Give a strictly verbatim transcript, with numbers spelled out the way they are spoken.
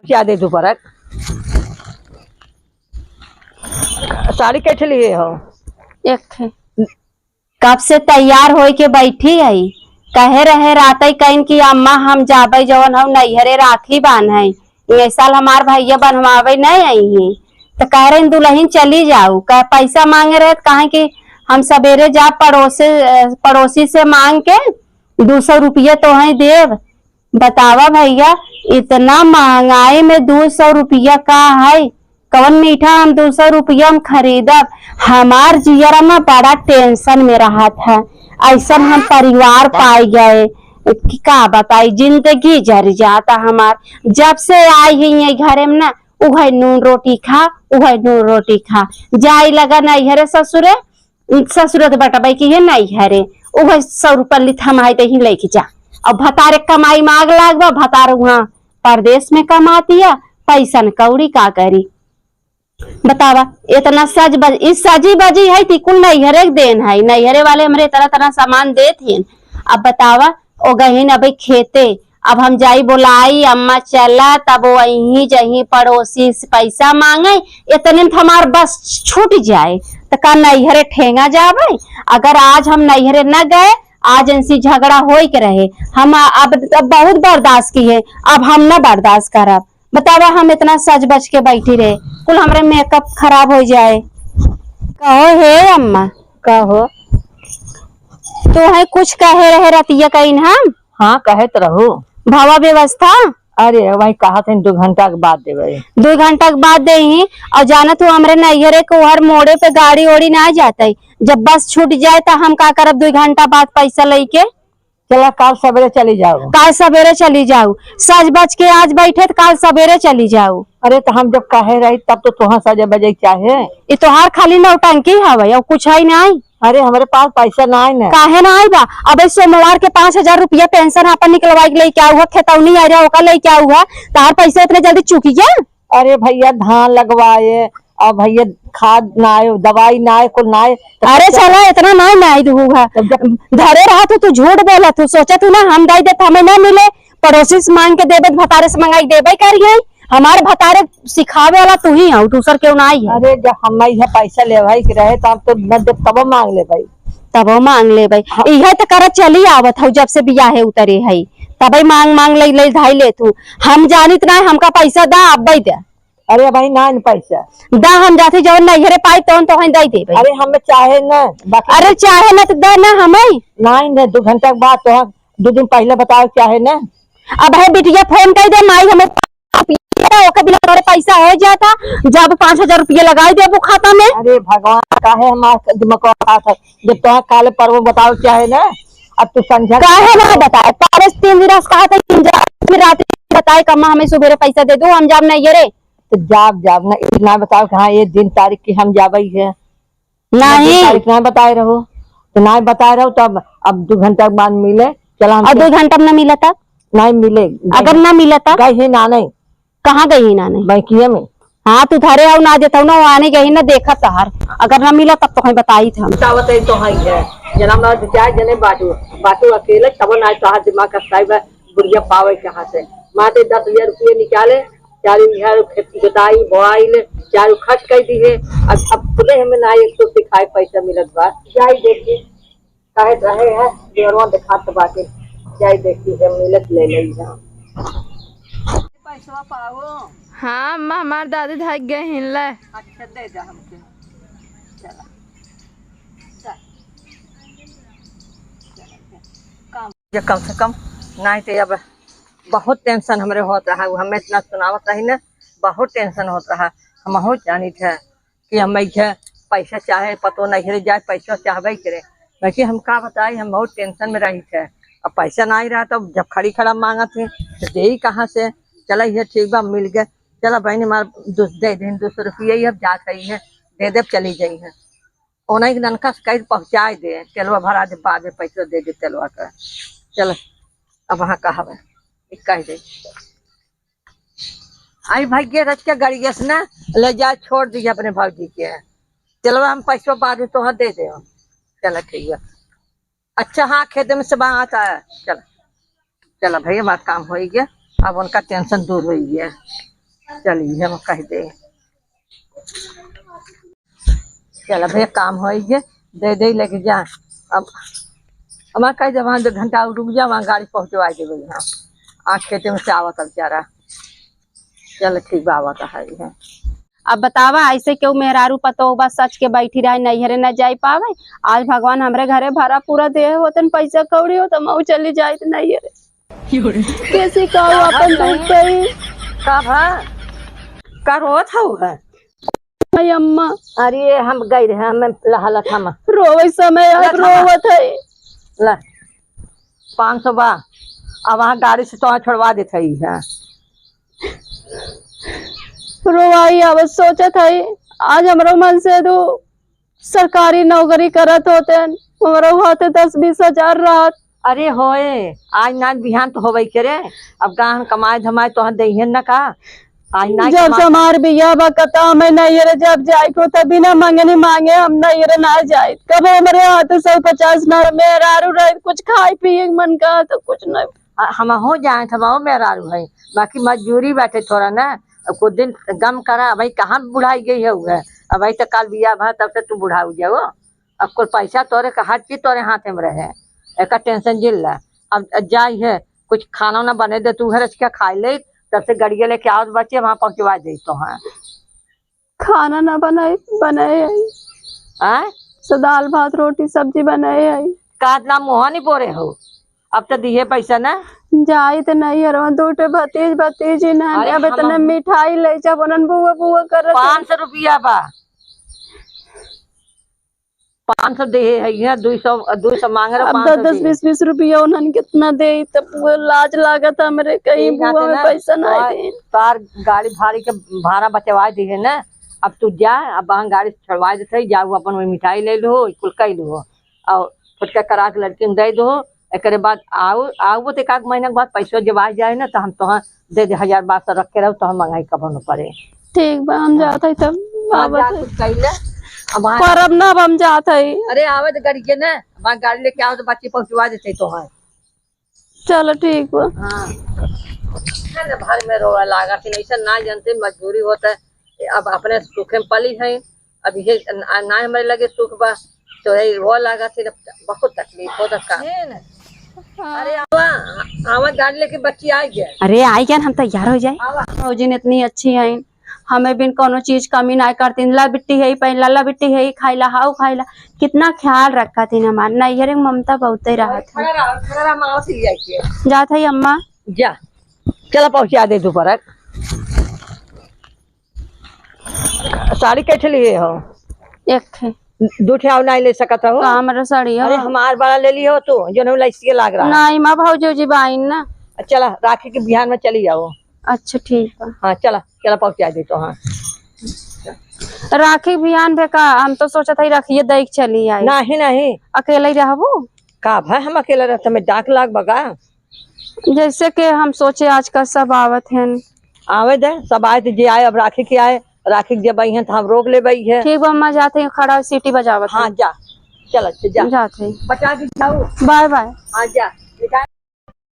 क्या दे तू परक? साड़ी कैसे लिए हो? एक है। कब से तैयार होई के बैठी है, कहे रहे रातई कइन कि अम्मा हम जाबै जवन हम नैहरे राखी बान्है, ये साल हमार भैया बन्हवावै नहीं आई ही, तो कह रही दुल्हन चली जाऊ, कह पैसा मांगे रहे तो कहे कि हम सवेरे जा पड़ोसी, अ, पड़ोसी से मांग के दो सौ रुपया तोहई देब। बतावा भैया, इतना महंगाई में दो सौ रुपया का है? कवन मीठा हम दो सौ रुपया में खरीदब? हमार जियरा में बड़ा tension में रहत है। ऐसन हम परिवार पाई गए कि का बताई, जिंदगी जर जाता हमार। जब से आई ही ये घरे में ना, उहै नून रोटी खा, उहै नून रोटी खा। जाई लगा नैहरे ससुरे, ससुर तो बटबै की है नैहरे, उहै सौ रुपया लित हम आई तहीं लेके जा। अब भतारे कमाई में आग लाग बा, भतार उहाँ परदेस में कमातिया, पैसन कौड़ी का करी? बतावा, इतना सज बज, ई सजी बजी है ती कुल नैहरे के देन है, नैहरे वाले हमरे इतना तरह सामान देत हैं। अब बतावा, ओ गहिन अबे खेते, अब हम जाई बोलाई, "अम्मा चला," तब वो वहीं जहीं पड़ोसी से पैसा मांगे, इतने में तो हमार बस छूट जाए, तो का नैहरे ठेंगा जावे? अगर आज हम नैहरे न गए, आज इनसे झगड़ा होई के रहे, हम अब, अब बहुत बर्दाश्त की है, अब हम न बर्दाश्त करब। बतावा, हम इतना सज बज के बैठी रहे, कुल हमरे makeup खराब हो जाए। कहो हे अम्मा। कहो। तू है कुछ कहे रहे रतिया कहीं हम? हाँ, कहत रहू। भवा व्यवस्था? अरे, वही कहा थे, दो घंटा के बाद देबे। दो घंटा के बाद देही। और जानत हो, हमरे नैहरे के हर मोड़े पे गाड़ी ओड़ी ना जाते, जब बस छूट जाए, तो हम का करब दो घंटा बाद पैसा लेके? चला, काल सवेरे चली जाओ। काल सवेरे चली जाओ। सज बज के आज बैठे, तो काल सवेरे चली जाओ। अरे, तो हम जब कहे रही, तब तो तोहार सजे बजे के चाहे। ये तोहार खाली नौटंकी हवे, और कुछ है नहीं। अरे, हमरे पास पैसा ना आए ना। काहे ना आई बा? अबे सोमवार के पाँच हजार रुपया पेंशन आपन निकलवाई के लेके आऊ है, खेतौनी आ रहा ओका लेके आऊ है, तार पैसा इतने जल्दी चुकी गया? अरे भैया, धान लगवाए, और भैया खाद ना आए, दवाई ना आए, कुल ना आए। तो अरे चला, इतना ना, ना आई दुहू है। तब जब धरे रहा तू, तू झूठ बोला तू, सोचा तू ना हम दई देत, हमें ना मिले, पड़ोसी से मांग के देबे, भतारे से मंगाई देबे करिए। हमार भतारे सिखावे वाला तू ही हऊ, दूसर केहू ना आई है। अरे, जब हम यह पैसा लेवाई के रहे, तो हम तो न देब, तबो मांग लेबै। तबो मांग लेबै। हाँ। इहे तो करत चली आवत हऊ, जब से बियाहे उतरे है, तबे मांग मांग ले ले धाई ले तू। हम जानित ना, हमका पैसा दा, अब्बे दे। अरे भाई, ना न पैसा। दा, हम जाते जवन नैहरे पाई, तवन तोहन दई देबै। अरे, हमें चाहे ना, बाकी अरे, चाहे ना तो दे ना हमें। ना, ना, दो घंटा के बाद तो दो दिन पहले बताओ, चाहे ना। अब है बिटिया फोन कर दे, माई हमें ओके बिना तोरे पैसा हो जाता, जब पाँच हजार रुपया लगाई देबू खाता में। अरे भगवान, काहे हमार दिमाग खात है? जब तोहार काले परवो बताओ चाहे ना, अब तू संझा काहे ना बताए? काले तीन दिन रात कहा था, तीन दिन रात बताए, कम्मा हमें सुबेरे पैसा दे दो, हम जाब नैहरे। तो जाब, जाब ना, ई ना बताओ कि हाँ, ये दिन तारीख की हम जाबे है। नहीं। तारीख ना बताए रहो, तो ना बताए रहो, तब अब दो घंटा के बाद मिले, चला हम और दो घंटा में ना मिला था? नहीं मिले। अगर ना मिला था? गई ही ना, नहीं। कहाँ गई ही ना, नहीं? बैंकिया में। हाँ, तू धरे आओ ना देता हूँ ना, वो आने गई ना, देखा तहार। अगर ना मिला तब तो कहीं बताई था। बतावत है तो है, है। जना में दो चार जने बाटू, बाटू अकेले, तब ना तहार दिमाग का साइब बुढ़िया पावे कहाँ से? माते दस हजार रुपये निकाले, चारू इधर खेती जोताई, बोआइल, चारू खर्च कर दी है। अब, अब खुदे हमें ना एक सौ सिखाए पैसा मिलत बा। जाई देखी, काहे रहे है, देवरवा देखात बाटे। जाई देखी है, मिलत ले लई है। पैसवा पाओ। हाँ, अम्मा, हमार दादी धाई गए हिन ले। अच्छा, दे जा हमके। चला। चल। चल। काम। ये कम से कम नहीं तो अब बहुत tension हमरे होत रहा, उ हमें इतना सुनावत रही न, बहुत tension होत रहा। हमहू जानित है कि हम ऐसे पैसा चाहे पतो नहीं रे जाए, पैसा चाहबे करे, लेकिन हम का बताई, हम बहुत tension में रहित है। अब पैसा नहीं रहा तो जब खड़ी खड़ा मांगत है तो देई कहाँ से? चला, ये ठीक बा, मिल गए। चला बहन, हमार दो, दे दिन दो सौ रुपये ही, अब जात रही है, दे दे, चली जाई है। ओनही के ननका से कह पहुँचाए दे, तेलवा भरा दे, बाद में पैसा दे दे तेलवा का। चल, अब वहाँ कहबे, कह दे। आई भाई, गे रच के गाड़ी से ना ले जाए, छोड़ दीजिए अपने भौजी के। तेलवा हम पैसा बाद में तोहर दे दे। चल, ठीक है। अच्छा, हाँ, खेत में से बाहर आता है। चल, चल भैया, हमारा काम हो गया, अब उनका tension दूर हो गया। चलिए, हम कह दे। चल, अब एक काम होई गे, दे दे, लेके जा। अब हमार कह दे, वहाँ दो घंटा और रुक जा, वहाँ गाड़ी पहुँचवा देबे। हाँ, आज खेते में से आवत बेचारा। चल, ठीक बा, आवत है। अब बतावा, ऐसे केहू मेहरारू पतोह बा, सच के बैठी रहे, नैहरे न जाई पावे। आज भगवान हमरे घरे भरा पूरा देह होतन, पैसा कौड़ी होत, मऊ चली जाइत नैहरे। कैसे कहू का अपन भा दुख कही? का भा? का रोत हऊ है? हाय अम्मा। अरे, हम गई रहे, हम लहलत हम। रोवे समय अब लत हम। रोवत है। ला, पाँच सौ बा। अब वहाँ गाड़ी से तो छोड़वा देत हई है। रोवाई अब सोचत है, आज हमरो मन से दू सरकारी नौकरी करत होतेन, हमरो हाथे दस बीस हजार रहत। अरे होए, आज ना बिहान तो होबे करे। अब गाहन कमाए धमाए तोहन देहियन न का? आज ना जब कमा से हमार बियाह बा, कता हमें नैहरे जब जाए को, तब बिना मांगनी मांगे हम नैहरे ना जाए। कब हमरे हाथे सौ पचास ना मेहरारू रहे, कुछ खाए पिए के मन कहा तो कुछ नहीं। आ, हमहू जाए, हमहू मेहरारू है, बाकी मजबूरी बाटे थोड़ा ना। अब कुछ दिन गम करा, अब कहाँ बुढ़ाई गई है उहे? अब तो काल बियाह भा, तब से तू बुढ़ाऊ जाओ। अब कुल पैसा तोरे का, हर चीज तोरे हाथे में रहे, एका टेंशन जिन ला। अब जाई है, कुछ खाना ना बने दे, तू घर से खाई ले, तब से गड़िया लेके आवत बच्चे वहाँ पहुँचवा दे तो। हाँ, खाना ना बनाए, बनाए है। आय? से दाल भात रोटी सब्जी बनाए है। का इतना मुँह नहीं बोरे हो? अब तो दिए पैसा ना। जाई तो नहीं है, दो ठे भतीज भतीजी ना, अरे अब इतना हम मिठाई ले जब उन्हन बुआ बुआ कर रहे। पाँच सौ रुपया बा। पाँच सौ दे है, यहाँ दो सौ, दो सौ मांग रहे, अब पाँच सौ दस दे। बीस बीस रुपया उन्हन कितना दे, तब वो लाज लागत हमरे, कहीं ठीक है बुआ में ना, पैसा ना तो दे। तार गाड़ी भाड़ी के भाड़ा बचवा दी है ना, अब तू जा, अब वहाँ गाड़ी छोड़वा देते है, जाओ अपन वही मिठाई ले लो, कुल कई लो, और छोटका करा के लड़की में दे दो, एकरे बाद आओ, आओ तो एक आध महीना के बाद पैसो जब आ जाए ना, तो हम तोहाँ दे दे, हजार बारह सौ रख के रहो, तो हम मंगाई कबो न पड़े। ठीक बा, हम हाँ। जात हई तब। हाँ, आवत जा हई। कुछ कइले। अब हाँ। परब ना, अब हम जात हई। अरे, आवे तो गाड़ी के ना, अब गाड़ी लेके आओ तो बच्ची पहुँचवा देते तो है। चलो, ठीक बा। हाँ। ना, ना, भर में रोवा लागत है, ऐसा ना जानते, मजबूरी होता है। अब अपने सुखे में पली है, अब ये ना, ना हमरे लगे सुख बा, तो यही वो लागत है, बहुत तकलीफ होता का। ये ना। हाँ। अरे आवा, आवा गाड़ी लेके बच्ची आई गया। अरे आई गया, हम तैयार हो जाए। आवा। भौजिन इतनी अच्छी हैं, हमें बिन कोनो चीज कमी ना करतीन। ला बिट्टी है, पहला ला बिट्टी है, खाइला, हाउ खाइला, कितना ख्याल रखा थी हमार। नैहरे में ममता बहुते रहा था। खड़ा रहा, खड़ा रहा, माँ से ले आइए। जात है अम्मा। जा, चला पहुँचा दे दोपहर। साड़ी कैसे लिए हो? एक है। दो ठे और नहीं ले सकत हो? का हमारा साड़ी है? अरे, हमार बड़ा ले लियो तू, जो नहीं लैसी लाग रहा है। नहीं, माँ, भौजी जी बाइन ना। चला, राखी के बिहान में चली जाओ। अच्छा, ठीक है। हाँ, चला, चला, पहुँचा दे तो, हाँ। राखी बिहान भे का, हम तो सोचत हई राखिए दई के चली आई। नहीं, नहीं। अकेले ही रहबू? का भाई, हम अकेले रहते में डाक लाग बगा? जैसे कि हम सोचे आजकल सब आवत हैं। आवे दे, सब आए तो जे आए, अब राखी के आए, राखी के जब आई हैं तो हम रोक ले बई है। ठीक बा, अम्मा जात है, खड़ा सीटी बजावत हाँ, है। जा, चल, अच्छा, जा। जात है। बचा के जाओ। Bye bye. हाँ, जा।